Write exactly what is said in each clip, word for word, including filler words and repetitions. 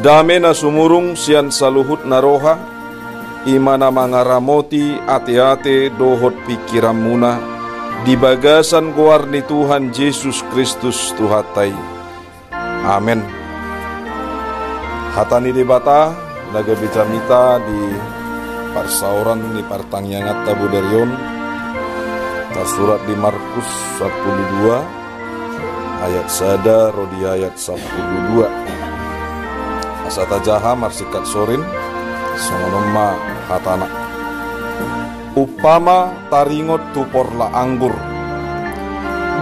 Dame na sumurung sian saluhut na roha, i ma na mangaramoti ateate dohot pingkiranmuna, di bagasan goar ni Tuhan Jesus Kristus Tuhanta i. Amen. Hata ni Debata na gabe jamita di parsaoran ni partangianganta bodari on, tarsurat di Markus sampulu dua, ayat sada ro di ayat sampulu dua. Asa tajaha marsingkat sorin, songon on ma hatana. Umpama taringot tu porlak anggur.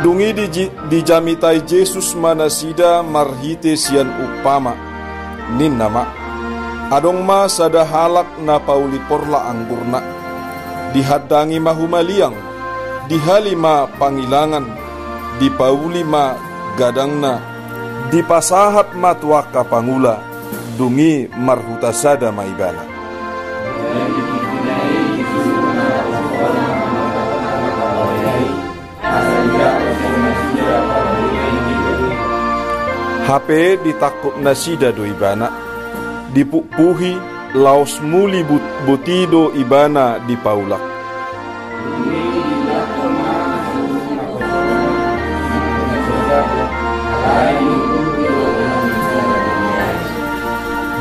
Dung i diji-, dijamitai Jesus ma nasida marhite sian umpama. Ninna ma, adong ma sada halak na pauli porlak anggurna. Dihandangi ma humaliang, dihali ma pangilangan, dipauli ma gadangna, dipasahat ma tu angka pangula, dung i marhuta sada ma ibana. Hape ditangkup nasida do ibana, dipukpuhi, laos muli but-, boti do ibana dipaulak.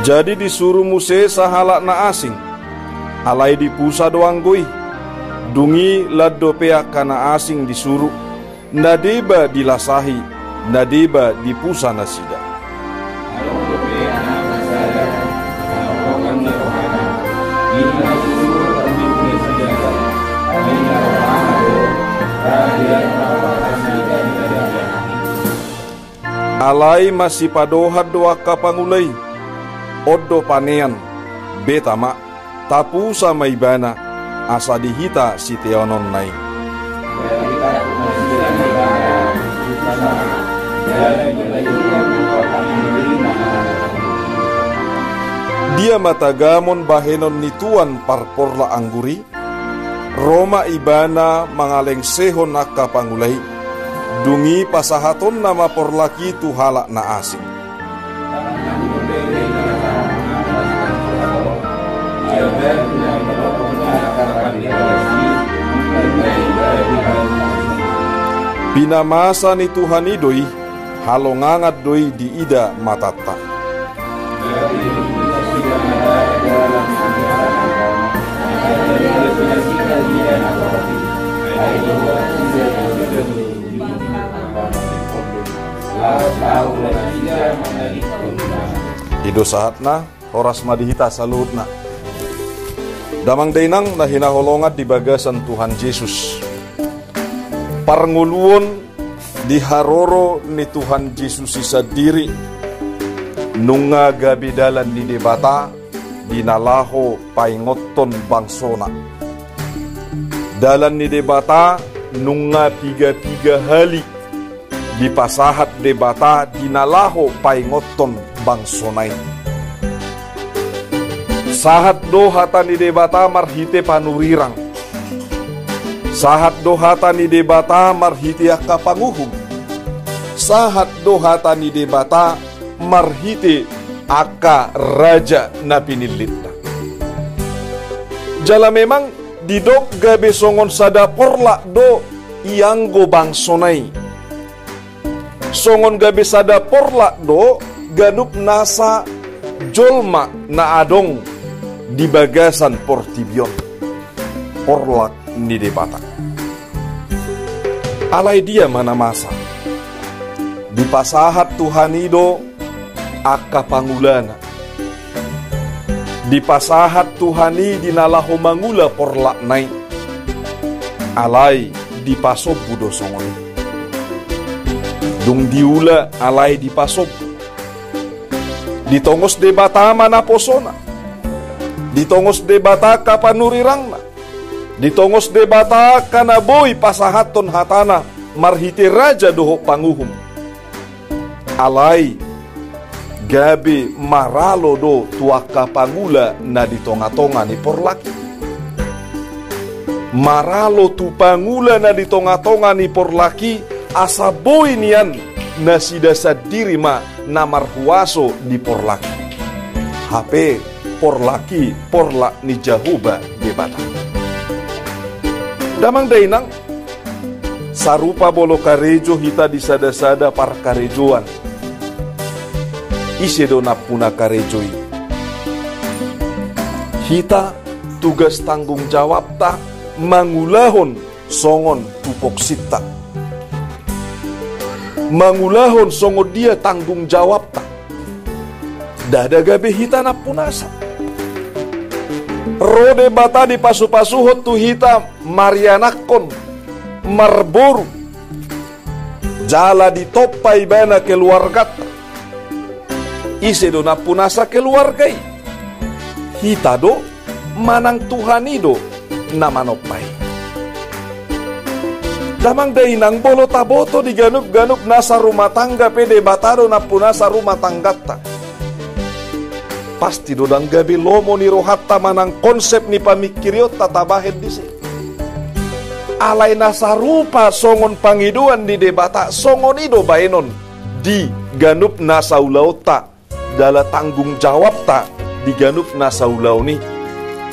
Jadi disuru muse sahalak na asing, alai dipusa do anggo i. Dung i lan dope angka na asing disuru, na deba dilasahi, na deba dipusa nasida. Alai masipadohan do angka pangula i, on do panean, beta ma, tapusa ma ibana, asa di hita siteanonna i. Dia ma tagamon bahenon ni tuan parporlak anggur i? Ro ma ibana mangalengsehon angka pangula i, dung i pasahatonna ma porlak i tu halak na asing. Pinamasa ni Tuhan i do i, halongangan do i diida matanta. I do sahatna, horas ma di hita saluhutna. Damang dainang na hinaholongan di bagasan Tuhan Jesus. Parngoluon di haroro ni Tuhan Jesus i sandiri, nunga gabe dalan ni Debata di na laho paingothon bangsona. Dalan ni Debata nunga piga-piga hali dipasahat Debata di na laho paingothon bangsona i. Sahat do hata ni Debata marhite panurirang. Sahat do hata ni Debata marhite angka panguhum. Sahat do hata ni Debata marhite angka raja na pinillitna. Jala memang didok gabe songon sada porlak do ianggo bangsona i. Songon gabe sada porlak do ganup nasa jolma na adong di bagasan portibi on. Porlak ni Debata. Alai dia ma na masa? Dipasahat Tuhan i do angka pangulana. Dipasahat Tuhan i di na laho mangula porlakna i. Alai dipasombu do songon i. Dung diula alai dipasombu. Ditongos Debata ma naposona. Ditongos Debata angka panurirangna. Ditongos Debata angka na boi pasahathon hatana marhite raja dohot panguhum. Alai gabe maralo do tu angka pangula na di tonga-tonga ni porlak i. Maralo tu pangula na di tonga-tonga ni porlak i, asa boi nian nasida sandiri ma na marhuaso di porlak i. Hape porlak i porlak ni Jahowa Debata. Damang dainang, sarupa molo karejo hita di sada-sada parkarejoan, ise do nampuna karejo i? Hita, tugas tanggung jawabta mangulahon songon tupoksinta. Mangulahon songon dia tanggung jawabta. Ndada gabe hita nampunasa. Ro Debata dipasupasuhon tu hita marianakhon, marboru, jala ditompa ibana keluarganta. Ise do nampunasa keluarga i? Hita do manang Tuhan i do na manompa i? Damang dainang, molo taboto di ganup-ganup nasa rumah tangga pe Debata do nampunasa rumah tangganta, pasti do ndang gabe lomo ni rohanta manang konsep ni pamingkirionta tabahen disi. Alai na sarupa songon pangidoan ni Debata, songon i do baenon di ganup nasa ulaonta, jala tanggung jawabta di ganup nasa ulaon i,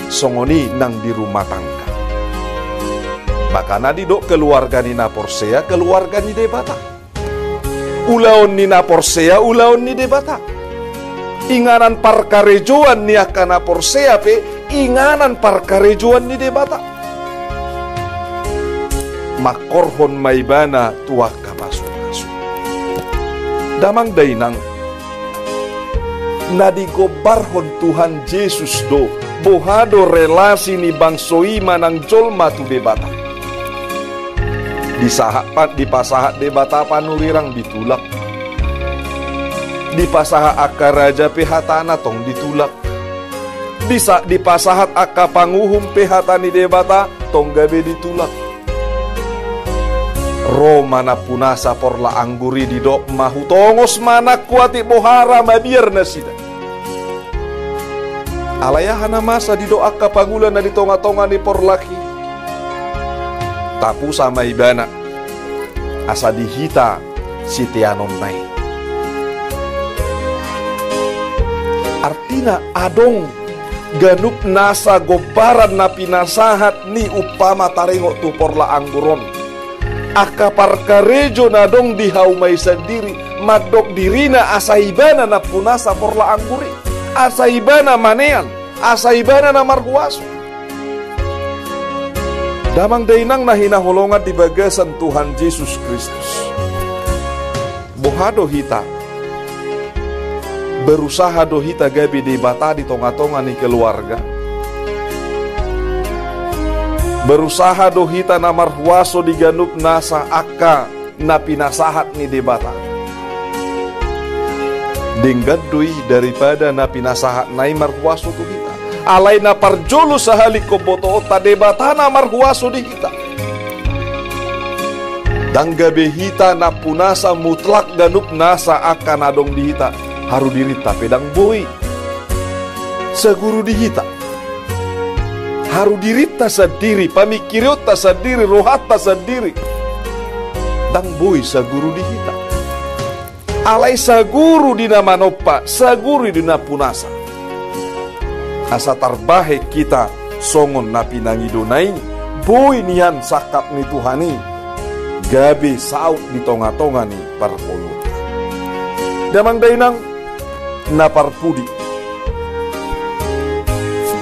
songon i nang di rumah tangga. Makana didok keluarga ni na porsea, keluarga ni Debata. Ulaon ni na porsea, ulaon ni Debata. Inganan parkarejoan ni angka na porsea pe, inganan parkarejoan ni Debata. Mangkorhon ma ibana tu angka pasupasu. Damang dainang, na digombarhon Tuhan Jesus do boha do relasi ni bangso i manang jolma tu Debata. Disahat pa-, dipasahat Debata panurirang, ditulak. Dipasahat angka raja pe hatana, tong ditulak. Disa-, dipasahat angka panguhum pe hata ni Debata, tong gabe ditulak. Ro ma nampunasa porlak anggur i, didok ma, hutongos ma anakku atik bohara, mabiar nasida. Alai aha na masa didok angka pangula na di tonga-tonga ni porlak i? Tapusa ma ibana asa di hita siteanonna i. Artina adong ganup nasa gombaran na pinasahat ni umpama taringot tu porlak anggur on. Angka parkarejo na adong di hauma i sandiri mandok dirina asa ibana nampunasa porlak anggur i, asa ibana manean, asa ibana na marhuaso. Damang dainang na hinaholongan di bagasan Tuhan Jesus Kristus. Boha do hita? Berusaha do hita gabe Debata di tonga-tonga ni keluarga? Berusaha do hita na marhuaso di ganup nasa angka na pinasahat ni Debata? Denggan do i daripada na pinasahatna i marhuaso tu hita. Alai na parjolo sahali ingkon botoonta, Debata na marhuaso di hita. Ndang gabe hita nampunasa mutlak ganup nasa angka na adong di hita. Haru dirinta pe ndang boi. Saguru di hita. Haru dirinta sandiri, pamingkirionta sandiri, rohanta sandiri. Ndang boi saguru di hita. Alai saguru di na manompa, saguru di na nampunasa. Asa tarbahen hita songon na pinangidona i, boi nian sangkap ni Tuhan i gabe saut di tonga-tonga ni parngoluonta. Damang dainang, na parpudi,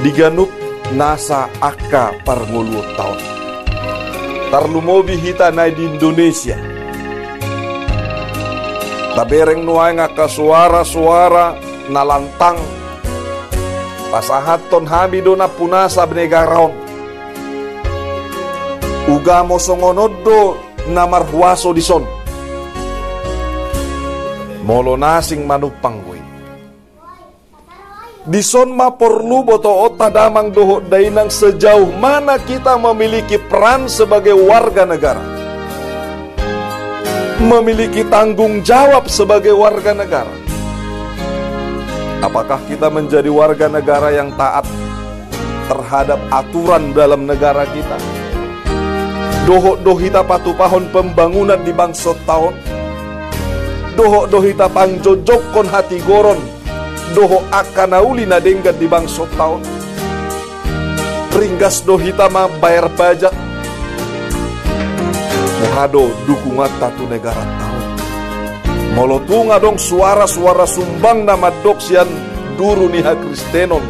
di ganup nasa angka parngoluonta on, tarlumobi hita na di Indonesia. Tabereng nuaeng angka soara-soara na lantang. Pasahathon hami do nampunasa negara on. Ugamo songon on do na marhuaso dison. Molo na asing manumpang do i. Dison ma porlu botoonta damang dohot dainang, sejauh mana kita memiliki peran sebagai warga negara, memiliki tanggung jawab sebagai warga negara. Apakah kita menjadi warga negara yang taat terhadap aturan dalam negara kita? Dohot do hita patupahon pembangunan di bangsonta on? Dohot do hita pangjongjonghon hatigoron dohot angka na uli na denggan di bangsonta on. Ringgas do hita mambayar pajak. Boha do dukunganta tu negaranta on? Molo tung adong suara-suara sumbang na mandok sian duru ni hakristenon,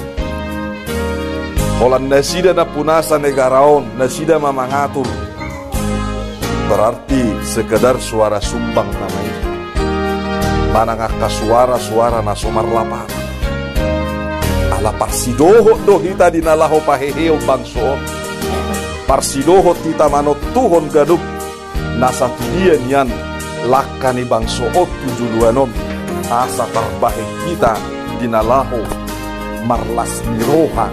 holan nasida nampunasa negara on, nasida ma mangatur. Berarti sekedar suara sumbang nama i. Manang angka suara-suara na so marlapatan. Ala parsidohot do hita di na laho paheheon bangso on. Parsidohot hita manontuhon ganup nasa tudia nian langka ni bangso on tu joloan on, asa tarbahen hita di na laho marlas ni roha,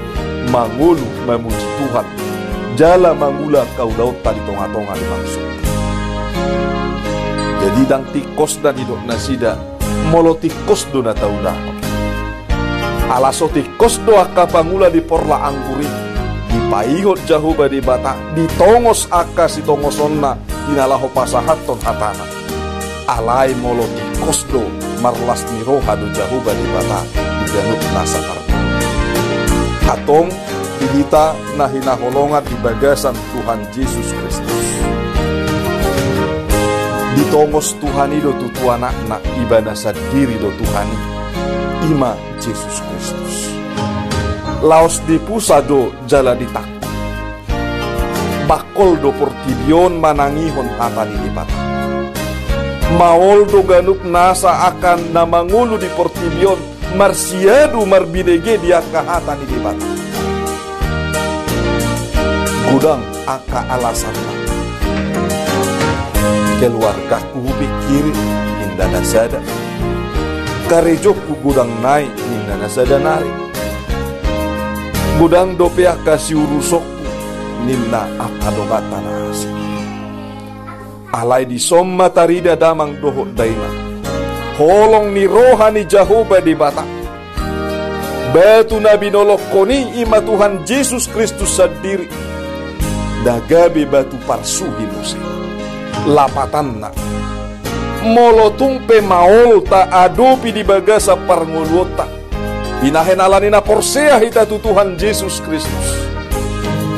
mangolu mamuji Tuhan, jala mangula angka ulaonta di tonga-tonga ni bangso. Jadi ndang tingkos na nidok nasida, molo tingkos do na taulahon. Ala so tingkos do angka pangula di porlak anggur i, dipaihut Jahowa Debata, ditongos angka sitongosonna di na laho pasahathon hatana. Alai molo tingkos do, marlas ni roha do Jahowa Debata di ganup nasa parboru. Antong di hita na hinaholongan di bagasan Tuhan Jesus Kristus. Ditongos Tuhan i do tutu Anakna, Ibana sandiri do Tuhan i, i ma Jesus Kristus. Laos dipusa do jala ditangkup. Bangkol do portibi on manangihon hata ni Debata. Maol do ganup nasa angka na mangolu di portibi on marsiadu marbinege di angka hata ni Debata. Godang angka alasanna. Keluargaku hupingkiri, ninna na sada. Karejongku godang nai, ninna na sada nari. Godang dope angka siurusonku, ninna angka donganta na asing. Alai dison ma tarida damang dohot dainang, holong ni roha ni Jahowa Debata. Batu na binolongkon i, i ma Tuhan Jesus Kristus sandiri, na gabe batu parsuhi muse. Lapatanna, molo tung pe maol taadopi di bagasan parngoluonta, binahen ala ni na porsea hita tu Tuhan Jesus Kristus,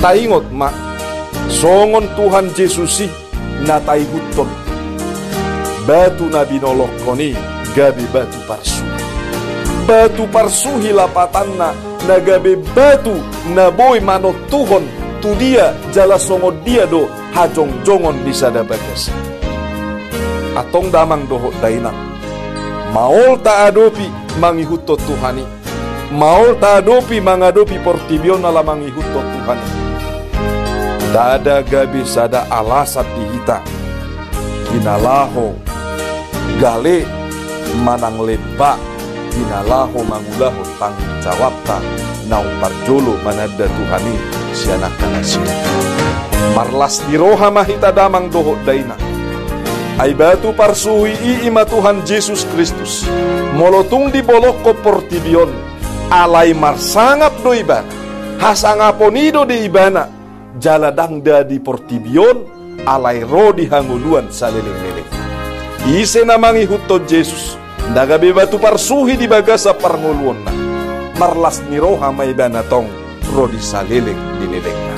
taingot ma, songon Tuhan Jesus i na taihuthon, batu na binolongkon i gabe batu parsuhi. Batu parsuhi lapatanna, na gabe batu na boi manontuhon tu dia jala songon dia do hajongjongon di sada bagas. Antong damang dohot dainang, maol taadopi mangihuthon Tuhan i. Maol taadopi mangadopi portibi on ala mangihuthon Tuhan i. Ndada gabe sada alasan di hita di na laho gale manang lemba, di na laho mangulahon tanggung jawabta naung parjolo mananda Tuhan i sian angka nasida. Marlas ni roha ma hita damang dohot dainang. Ai batu parsuhi i, i ma Tuhan Jesus Kristus. Molo tung dibolongkon portibi on, alai marsangap do Ibana. Hasangapon i do di Ibana. Jala ndang da di portibi on, alai ro di hangoluan saleleng-lelengna. Ise na mangihuthon Jesus, na gabe batu parsuhi di bagasan parngoluonna, marlas ni roha ma ibana tong ro di saleleng ni lelengna.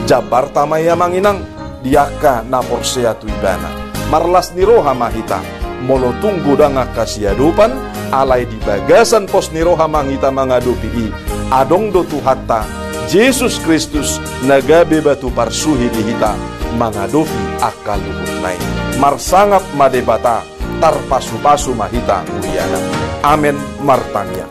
Jambarta ma i amang inang, di angka na porsea tu ibana. Marlas ni roha ma hita, molo tung godang angka siadopan, alai di bagasan pos ni roha ma hita mangadopi i, adong do Tuhanta, Jesus Kristus, na gabe batu parsuhi di hita mangadopi angka luhutna i. Marsangap ma Debata, tarpasupasu ma hita uliana. Amen, martangiang.